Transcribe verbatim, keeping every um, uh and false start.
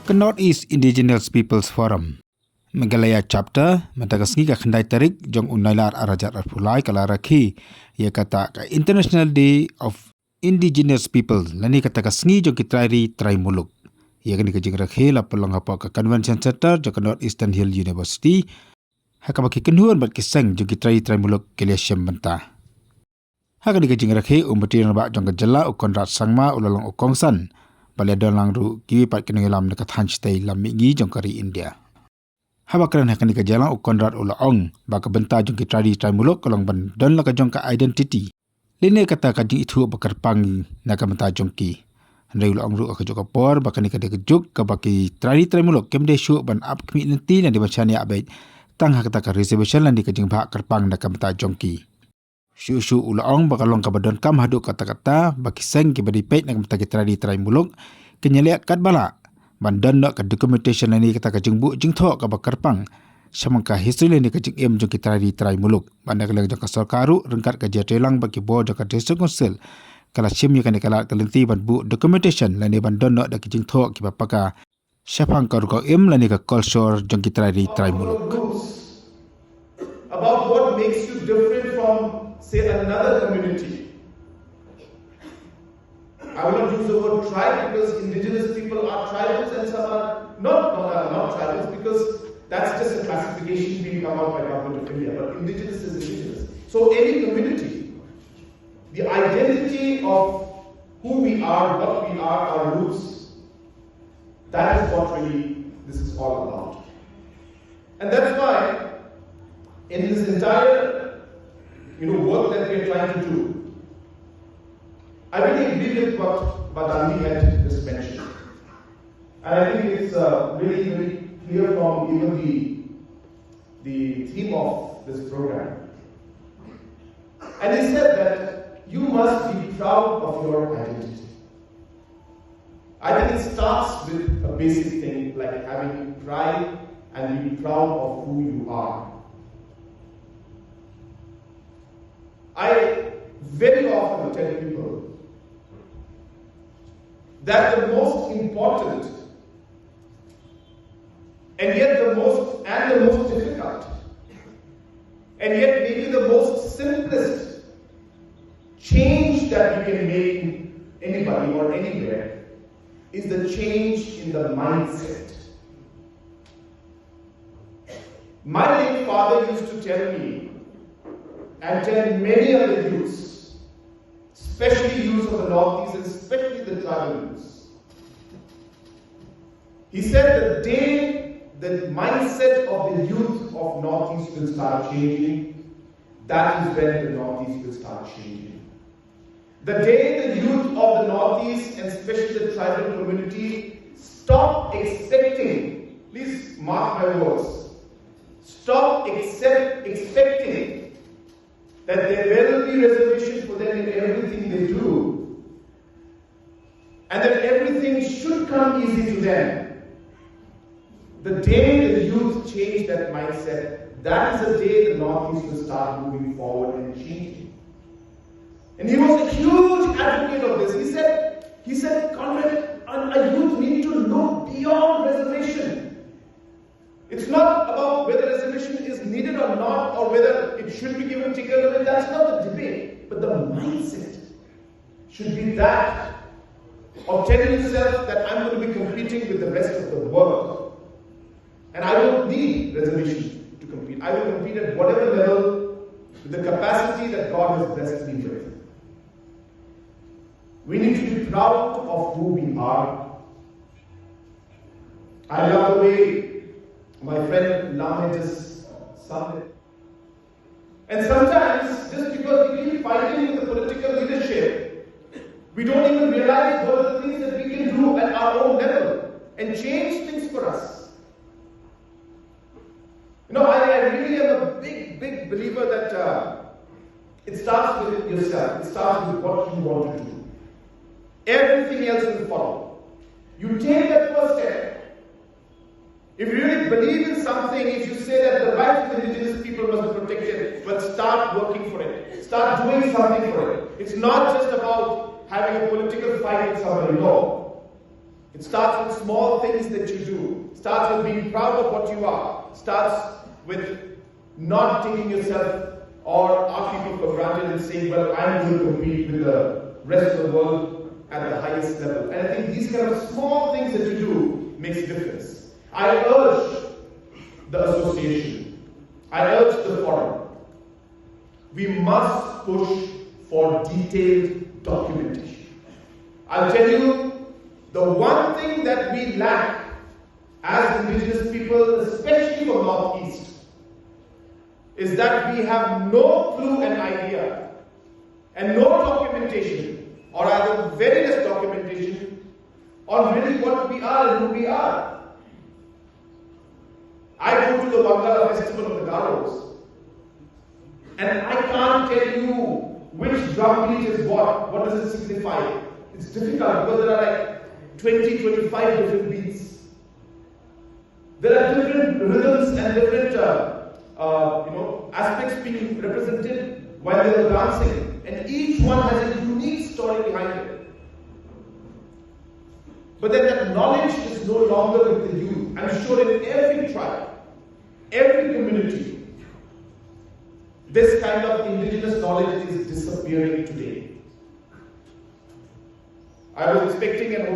Ka North East Indigenous Peoples Forum Meghalaya Chapter mynta ka sngi ka khyndai tarik jong u Nailar ar hajar arphew lai ka la rakhe ïa kata ka International Day of Indigenous People lane kata ka sngi jong ki trai ri trai muluk. Ïa kane ka jingrakhe la pynlong hapoh ka Convention Center jong ka North Eastern Hill University ha kaba ki kynhun bad ki seng jong ki trai ri trai muluk ki la ïashem bynta. Ha kane ka jingrakhe u Myntri Rangbah jong ka jylla u Conrad Sangma u la long u kongsan bad la don lang ruh kiwei pat ki nongïalam na ka thaiñ shatei lam mihngi jong ka ri India. Haba kren ha kane ka jingïalang u Conrad u la ong ba ka bynta jong ki trai ri trai muluk ka long ban don la ka jong ka identity lane kata ka jingithuh ba kyrpang na ka bynta jong ki. Hynrei u la ong ruh ha kajuh ka por ba kane ka dei ka juk kaba ki trai ri trai muluk kim dei shuh ban ap khmih lynti lane ban shaniah beit tang ha kata ka reservation lane ka jingbhah kyrpang na ka bynta jong ki. Shuh shuh u la ong ba ka long kaba donkam haduh katta katta ba ki seng kiba dei peit na ka bynta ki trai ri trai muluk kin ïaleh katba lah ban don noh ka documentation lane kata ka jingbuh jingthoh kaba kyrpang shaphang ka history lane ka jingim jong ki trai ri trai muluk. Bad na ka liang jong ka sorkar ruh ryngkat ka jingïatreilang bad ki bor jong ka District Council ka la shim ïa kane ka lad ka lynti ban buh documentation lane ban don noh da ki jingthoh kiba paka shaphang ka rukom im lane ka culture jong ki trai ri trai muluk. Rules about what makes you different from, say, another community. I will not use the word tribe because indigenous people are tribals and some are not, not, are not tribals because that's just a classification being come out by Government of India. But indigenous is indigenous. So any community, the identity of who we are, what we are, our roots, that is what really this is all about. And that's why in this entire, you know, work that we are trying to do, I really agree with what Badami had just mentioned. And I think it's uh, really, really clear from even the, the theme of this program. And he said that you must be proud of your identity. I think it starts with a basic thing like having pride and being proud of who you are. I very often tell people that the most important and yet the most and the most difficult and yet maybe the most simplest change that you can make in anybody or anywhere is the change in the mindset. My late father used to tell me and tell many other youths, especially youths of the Northeast and especially the tribal youths, he said the day the mindset of the youth of Northeast will start changing, that is when the Northeast will start changing. The day the youth of the Northeast and especially the tribal community stop expecting, please mark my words, stop accept, expecting that there will be reservation for them in everything they do, and that everything should come easy to them. The day the youth change that mindset, that is the day the Northeast will start moving forward and changing. And he was a huge advocate of this. He said, he said, Conrad, a youth need to look beyond reservation. It's not about whether reservation is needed or not, or whether it should be given, taken away. That's not the debate. But the mindset should be that of telling yourself that I'm going to be competing with the rest of the world. And I don't need reservation to compete. I will compete at whatever level with the capacity that God has blessed me with. We need to be proud of who we are. I love the way my friend Lame just summed it. And sometimes, just because we keep fighting with the political leadership, we don't even realize what are the things that we can do at our own level and change things for us. You know, I, I really am a big, big believer that uh, it starts with yourself. It starts with what you want to do. Everything else will follow. You take that first step. If you really believe in something, if you say that the rights of indigenous people must be protected, but start working for it. Start doing something for it. It's not just about having a political fight with somebody. No. It starts with small things that you do. Starts with being proud of what you are. Starts with not taking yourself or our people for granted and saying, "Well, I'm going to compete with the rest of the world at the highest level." And I think these kind of small things that you do makes a difference. I urge the association, I urge the forum, we must push for detailed documentation. I'll tell you, the one thing that we lack as indigenous people, especially for Northeast, is that we have no clue and idea and no documentation, or either very less documentation, on really what we are and who we are. I go to the Wangala festival of the Garos, and I can't tell you which drum beat is what. What does it signify? It's difficult because there are like twenty, twenty-five different beats. There are different rhythms and different, uh, uh, you know, aspects being represented while they are dancing, and each one has a unique story behind it. But then that knowledge is no longer with the youth. I'm sure in every tribe, every community, this kind of indigenous knowledge is disappearing today. I was expecting an